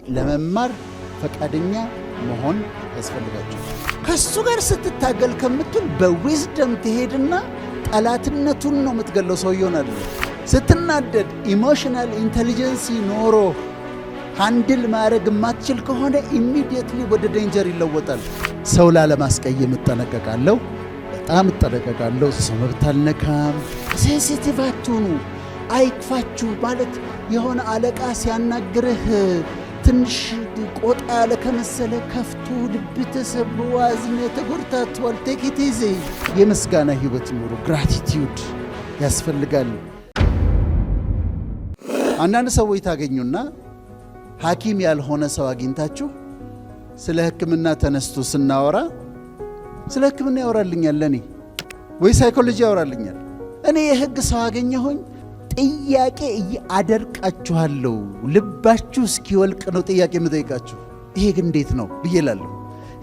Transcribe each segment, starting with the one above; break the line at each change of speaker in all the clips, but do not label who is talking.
ለመማር ፈቃደኛ መሆን ያስፈልጋችኋል። ከሱ ጋር ስትታገል ከምትል በ wisdom ትሄድና ጠላትነቱን ነው የምትገለው፣ ሰውየውን አይደለም። ስትናደድ emotional intelligence ኖሮ handle ማድረግ የማትችል ከሆነ immediately ወደ danger ይለወጣል። ሰው ላለማስቀየም እጠነቀቃለሁ፣ በጣም እጠነቀቃለሁ። ሰው መብት አልነካም። Sensitive አትሁኑ፣ አይክፋችሁ። ማለት የሆነ አለቃ ሲያናግርህ ትንሽ ቆጣ ያለ ከመሰለ ከፍቶ ልብ ተሰብሮ አዝነህ ተጎድታችኋል። Take it easy። የምስጋና ህይወት ኑሩ። Gratitude ያስፈልጋል። አንዳንድ ሰዎች ታገኙና ሐኪም ያልሆነ ሰው አግኝታችሁ ስለ ሕክምና ተነስቶ ስናወራ ስለ ሕክምና ያወራልኛል ለእኔ ወይ psychology ያወራልኛል። እኔ የህግ ሰው አገኘሁኝ፣ ጥያቄ አደርቃችኋለሁ። ልባችሁ እስኪወልቅ ነው ጥያቄ የምጠይቃችሁ። ይሄ ግን እንዴት ነው ብዬ እላለሁ።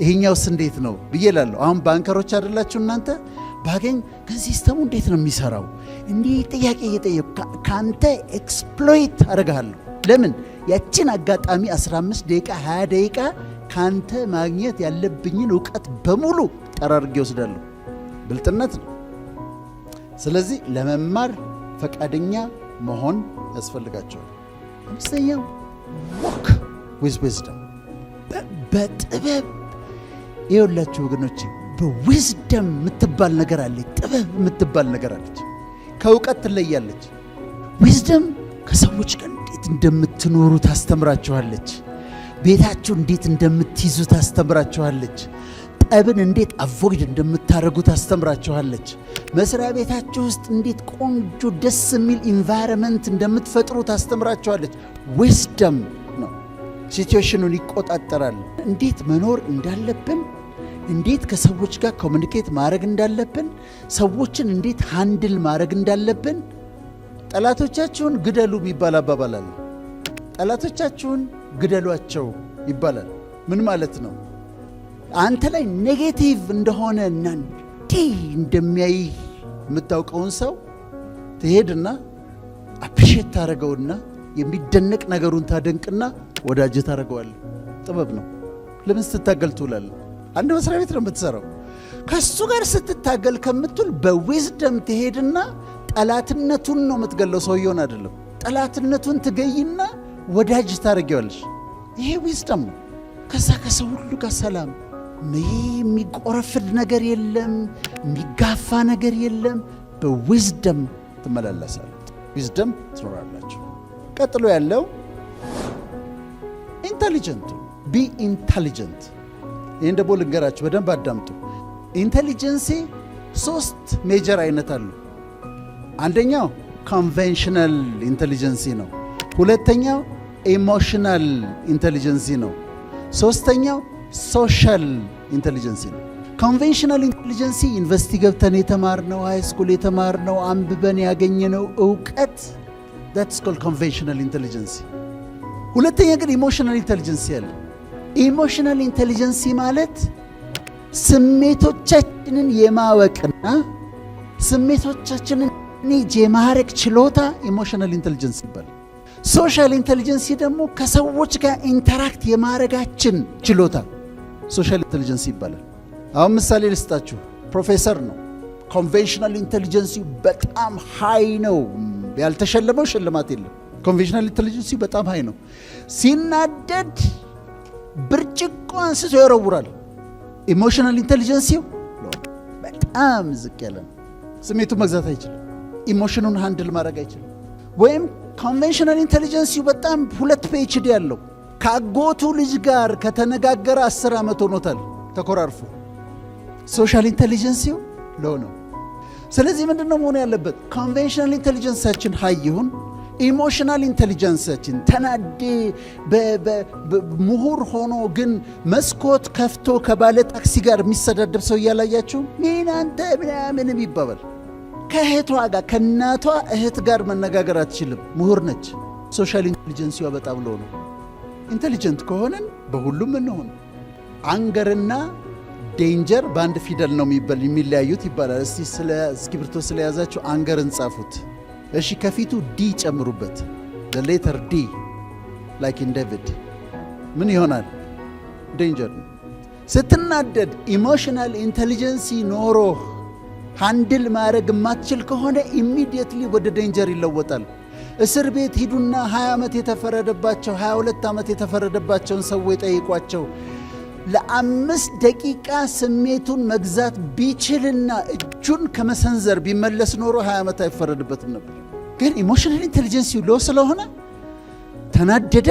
ይሄኛውስ እንዴት ነው ብዬ እላለሁ። አሁን banker ኦች አይደላችሁ እናንተ? ባገኝ ግን system ኡ እንዴት ነው የሚሰራው? እንዲህ ጥያቄ እየጠየቁ ከአንተ exploit አደርግሃለሁ። ለምን ያችን አጋጣሚ 15 ደቂቃ፣ 20 ደቂቃ ካንተ ማግኘት ያለብኝን እውቀት በሙሉ ጠራርጌ ወስዳለሁ። ብልጥነት ነው። ስለዚህ ለመማር ፈቃደኛ መሆን ያስፈልጋችኋል። አምስተኛው walk with wisdom፣ በጥበብ። ይኸውላችሁ ወገኖች፣ በ wisdom የምትባል ነገር አለች። ጥበብ የምትባል ነገር አለች። ከእውቀት ትለያለች። Wisdom ከሰዎች ጋር እንዴት እንደምትኖሩ ታስተምራችኋለች። ቤታችሁ እንዴት እንደምትይዙ ታስተምራችኋለች። ጠብን እንዴት avoid እንደምታደርጉ ታስተምራችኋለች። መስሪያ ቤታችሁ ውስጥ እንዴት ቆንጆ ደስ የሚል environment እንደምትፈጥሩ ታስተምራችኋለች። Wisdom ነው። Situation ኑን ይቆጣጠራል። እንዴት መኖር እንዳለብን፣ እንዴት ከሰዎች ጋር communicate ማድረግ እንዳለብን፣ ሰዎችን እንዴት handle ማድረግ እንዳለብን። ጠላቶቻችሁን ግደሉ የሚባል አባባል አለ። ጠላቶቻችሁን ግደሏቸው ይባላል። ምን ማለት ነው? አንተ ላይ negative እንደሆነ እና እንዲህ እንደሚያይ የምታውቀውን ሰው ትሄድና appreciate ታደርገውና የሚደነቅ ነገሩን ታደንቅና ወዳጅ ታደርገዋለህ። ጥበብ ነው። ለምን ስትታገል ትውላለህ? አንድ መስሪያ ቤት ነው የምትሰራው። ከሱ ጋር ስትታገል ከምትውል በ wisdom ትሄድና ጠላትነቱን ነው የምትገለው፣ ሰውየውን አይደለም። ጠላትነቱን ትገይና ወዳጅ ታደርጊዋለሽ። ይሄ wisdom ነው። ከዛ ከሰው ሁሉ ጋር ሰላም፣ ይሄ የሚቆረፍድ ነገር የለም፣ የሚጋፋ ነገር የለም። በ wisdom ትመላለሳለህ። Wisdom ትኖራላችሁ። ቀጥሎ ያለው intelligent፣ be intelligent። ይህን ደግሞ ልንገራችሁ፣ በደንብ አዳምጡ። Intelligence ሶስት major አይነት አሉ። አንደኛው conventional intelligence ነው። ሁለተኛው emotional intelligence ነው። ሶስተኛው social intelligence ነው። Conventional intelligence ዩኒቨርሲቲ ገብተን የተማርነው፣ high school የተማርነው፣ አንብበን ያገኘነው እውቀት፣ that's called conventional intelligence። ሁለተኛ ግን emotional intelligence አለ። Emotional intelligence ማለት ስሜቶቻችንን የማወቅና ስሜቶቻችንን manage የማድረግ ችሎታ emotional intelligence ይባላል። Social intelligence ደግሞ ከሰዎች ጋር interact የማድረጋችን ችሎታ social intelligence ይባላል። አሁን ምሳሌ ልስጣችሁ። ፕሮፌሰር ነው። Conventional intelligence በጣም high ነው። ያልተሸለመው ሽልማት የለም። Conventional intelligence በጣም high ነው። ሲናደድ ብርጭቆ አንስቶ ይወረውራል። Emotional intelligence ው በጣም ዝቅ ያለ ነው። ስሜቱን መግዛት አይችልም። Emotion ኑን handle ማድረግ አይችልም። ወይም conventional intelligence ው በጣም ሁለት PhD ያለው ከአጎቱ ልጅ ጋር ከተነጋገረ 10 ዓመት ሆኖታል ተኮራርፎ። Social intelligence ው low ነው። ስለዚህ ምንድን ነው መሆን ያለበት? Conventional intelligence ኣችን high ይሁን፣ emotional intelligence ኣችን ተናዴ ምሁር ሆኖ ግን መስኮት ከፍቶ ከባለ ታክሲ ጋር የሚሰዳደብ ሰው እያላያችሁ ምን አንተ ምናምን የሚባባል፣ ከእህቷ ጋር፣ ከእናቷ እህት ጋር መነጋገር አትችልም። ምሁር ነች። Social intelligence ዋ በጣም low ነው። Intelligent ከሆንን በሁሉም እንሆን። Anger ና danger በአንድ ፊደል ነው የሚለያዩት ይባላል። እስቲ ስለ እስክሪብቶ ስለያዛችሁ anger ን ጻፉት። እሺ፣ ከፊቱ D ጨምሩበት። Letter D, like in David። ምን ይሆናል? Danger ነው። ስትናደድ emotional intelligence ኖሮህ handle ማድረግ የማትችል ከሆነ immediately ወደ danger ይለወጣል። እስር ቤት ሂዱና 20 ዓመት የተፈረደባቸው፣ 22 ዓመት የተፈረደባቸውን ሰዎች ጠይቋቸው። ለ5 ደቂቃ ስሜቱን መግዛት ቢችልና እጁን ከመሰንዘር ቢመለስ ኖሮ 20 ዓመት አይፈረድበትም ነበር። ግን emotional intelligence low ስለሆነ ተናደደ።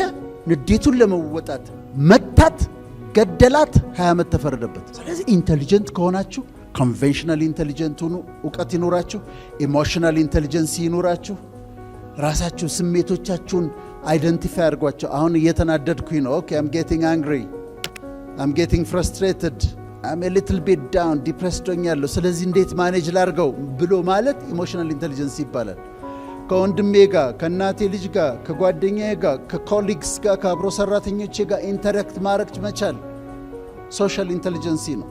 ንዴቱን ለመወጣት መታት፣ ገደላት፣ 20 ዓመት ተፈረደበት። ስለዚህ intelligent ከሆናችሁ conventional intelligent ሁኑ፣ እውቀት ይኑራችሁ፣ emotional intelligence ይኑራችሁ። ራሳችሁ ስሜቶቻችሁን identify አድርጓቸው። አሁን እየተናደድኩኝ ነው። Okay, I'm getting angry, I'm getting frustrated, I'm little bit down, depressed ሆኛለሁ። ስለዚህ እንዴት manage ላርገው ብሎ ማለት emotional intelligence ይባላል። ከወንድሜ ጋር፣ ከእናቴ ልጅ ጋር፣ ከጓደኛዬ ጋር፣ ከ colleagues ጋር፣ ከአብሮ ሰራተኞቼ ጋር interact ማድረግ መቻል social intelligence ነው።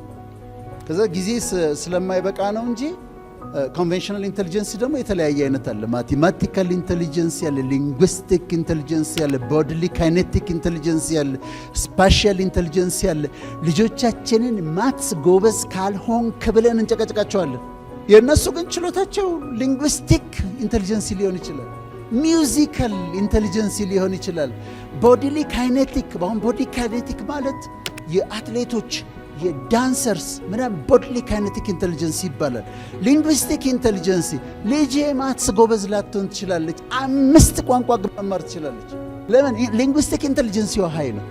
ከዛ ጊዜ ስለማይበቃ ነው እንጂ conventional intelligence ደግሞ የተለያየ አይነት አለ። Mathematical intelligence አለ፣ linguistic intelligence አለ፣ bodily kinetic intelligence አለ፣ spatial intelligence አለ። ልጆቻችንን maths ጎበዝ ካልሆንክ ብለን እንጨቀጭቃቸዋለን። የእነሱ ግን ችሎታቸው linguistic intelligence ሊሆን ይችላል፣ musical intelligence ሊሆን ይችላል፣ bodily kinetic። አሁን body kinetic ማለት የአትሌቶች፣ የ dancers ምናምን bodily kinetic intelligence ይባላል። Linguistic intelligence፣ ልጄ maths ጎበዝ ላትሆን ትችላለች፣ አምስት ቋንቋ ግን መማር ትችላለች። ለምን? Linguistic intelligence high ነው።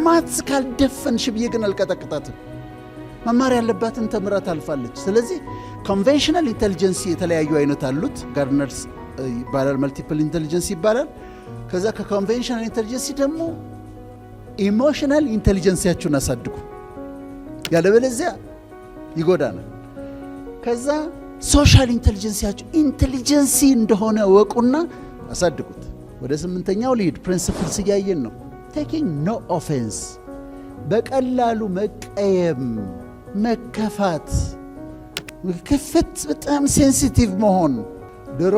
Maths ካልደፈንሽ ብዬ ግን አልቀጠቅጣትም። መማር ያለባትን ተምራ ታልፋለች። ስለዚህ conventional intelligence የተለያዩ አይነት አሉት። Gardner's ይባላል፣ multiple intelligence ይባላል። ከዛ ከ conventional intelligence ደግሞ emotional intelligence ያችሁን አሳድጉ፣ ያለበለዚያ ይጎዳናል። ከዛ social intelligence ያችሁ intelligence እንደሆነ እወቁና አሳድጉት። ወደ ስምንተኛው ልሂድ። Principles እያየን ነው። Taking no offense፣ በቀላሉ መቀየም፣ መከፋት፣ ክፍት፣ በጣም sensitive መሆን። ድሮ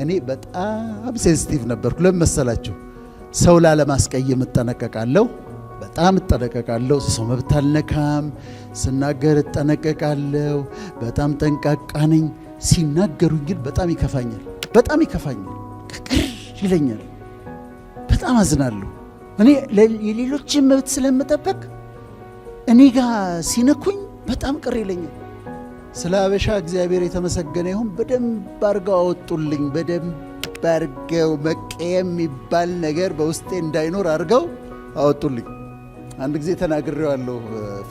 እኔ በጣም sensitive ነበርኩ። ለምን መሰላችሁ? ሰው ላለማስቀየም እጠነቀቃለሁ። በጣም እጠነቀቃለሁ። ሰው መብት አልነካም። ስናገር እጠነቀቃለሁ። በጣም ጠንቃቃ ነኝ። ሲናገሩኝ ግን በጣም ይከፋኛል። በጣም ይከፋኛል። ቅር ይለኛል። በጣም አዝናለሁ። እኔ የሌሎችን መብት ስለምጠብቅ እኔ ጋር ሲነኩኝ በጣም ቅር ይለኛል። ስለ አበሻ እግዚአብሔር የተመሰገነ ይሁን። በደንብ አድርገው አወጡልኝ። በደንብ አድርገው መቀየም የሚባል ነገር በውስጤ እንዳይኖር አድርገው አወጡልኝ። አንድ ጊዜ ተናግሬዋለሁ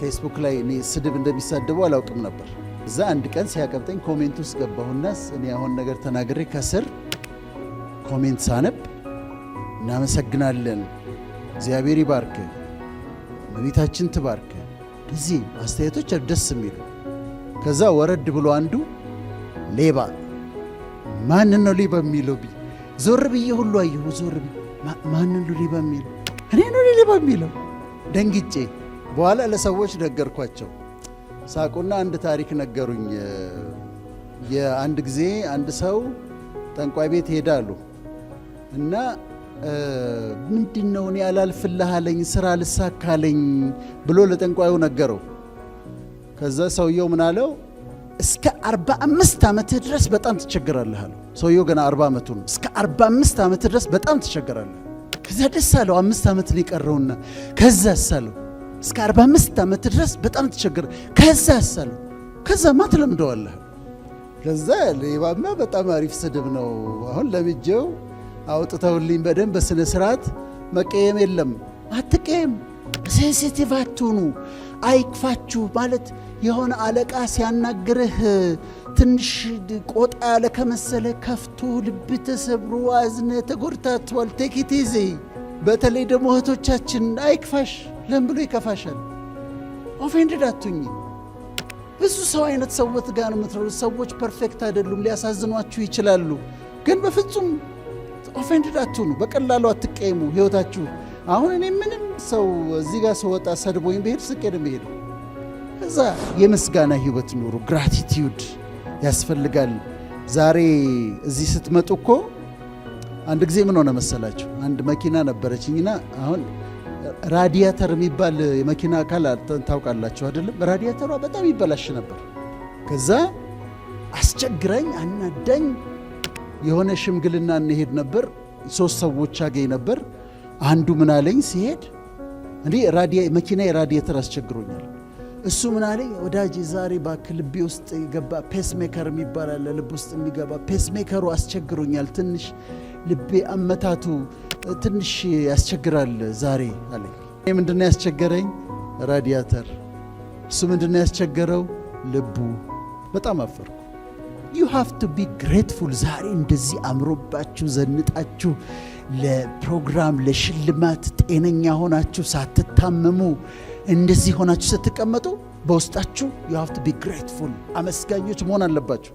ፌስቡክ ላይ። እኔ ስድብ እንደሚሳደቡ አላውቅም ነበር። እዛ አንድ ቀን ሲያቀብጠኝ comment ውስጥ ገባሁና እኔ አሁን ነገር ተናግሬ ከስር comment ሳነብ እናመሰግናለን፣ እግዚአብሔር ይባርክ፣ እመቤታችን ትባርክ፣ እዚህ አስተያየቶች ደስ የሚሉ። ከዛ ወረድ ብሎ አንዱ ሌባ፣ ማንን ነው ሌባ የሚለው ብዬ ዞር ብዬ ሁሉ አየሁ። ዞር ብዬ ማንን ነው ሌባ የሚለው? እኔ ነው ሌባ የሚለው? ደንግጬ በኋላ ለሰዎች ነገርኳቸው። ሳቁና አንድ ታሪክ ነገሩኝ። የአንድ ጊዜ አንድ ሰው ጠንቋይ ቤት ሄደ አሉ እና ምንድን ነው እኔ አላልፍልህ አለኝ፣ ስራ አልሳካለኝ ብሎ ለጠንቋዩ ነገረው። ከዛ ሰውየው ምን አለው? እስከ 45 ዓመትህ ድረስ በጣም ትቸገራለህ አለው። ሰውየው ገና 40 ዓመቱ ነው። እስከ 45 ዓመትህ ድረስ በጣም ትቸገራለህ። ከዛ ደስ አለው፣ 5 ዓመት ነው የቀረውና። ከዛስ አለው። እስከ 45 ዓመት ድረስ በጣም ትቸገር። ከዛስ አለው። ከዛማ ትለምደዋለህ። ከዛ ሌባማ በጣም አሪፍ ስድብ ነው። አሁን ለምጄው አውጥተውልኝ በደንብ በስነ ስርዓት መቀየም የለም። አትቀየም። Sensitive አትሁኑ። አይክፋችሁ። ማለት የሆነ አለቃ ሲያናግርህ ትንሽ ቆጣ ያለ ከመሰለ ከፍቶ ልብ ተሰብሮ አዝነ ተጎድታችኋል። Take it easy። በተለይ ደግሞ እህቶቻችን አይክፋሽ። ለምን ብሎ ይከፋሻል? Offended አትሁኚ። ብዙ ሰው አይነት ሰዎች ጋር ነው የምትኖሩት። ሰዎች perfect አይደሉም፣ ሊያሳዝኗችሁ ይችላሉ። ግን በፍጹም offended አትሁኑ። በቀላሉ አትቀየሙ። ህይወታችሁ አሁን እኔ ምንም ሰው እዚህ ጋር ስወጣ ሰድቦኝ ብሄድ ስቄ ነው የምሄደው። ከዛ የምስጋና ህይወት ኑሩ። Gratitude ያስፈልጋል። ዛሬ እዚህ ስትመጡ እኮ አንድ ጊዜ ምን ሆነ መሰላችሁ? አንድ መኪና ነበረችኝና አሁን ራዲያተር የሚባል የመኪና አካል ታውቃላችሁ አይደለም? ራዲያተሯ በጣም ይበላሽ ነበር። ከዛ አስቸግራኝ አናዳኝ የሆነ ሽምግልና እንሄድ ነበር። ሶስት ሰዎች አገኝ ነበር። አንዱ ምን አለኝ ሲሄድ፣ እንዴ መኪና የራዲየተር አስቸግሮኛል። እሱ ምን አለኝ፣ ወዳጄ ዛሬ እባክህ ልቤ ውስጥ የገባ pacemaker የሚባል አለ፣ ልብ ውስጥ የሚገባ pacemaker ኡ አስቸግሮኛል፣ ትንሽ ልቤ አመታቱ ትንሽ ያስቸግራል ዛሬ አለኝ። እኔ ምንድነው ያስቸገረኝ? ራዲያተር። እሱ ምንድነው ያስቸገረው? ልቡ። በጣም አፈርኩ። You have to be grateful። ዛሬ እንደዚህ አምሮባችሁ ዘንጣችሁ ለፕሮግራም ለሽልማት ጤነኛ ሆናችሁ ሳትታመሙ እንደዚህ ሆናችሁ ስትቀመጡ በውስጣችሁ you have to be grateful፣ አመስጋኞች መሆን አለባችሁ።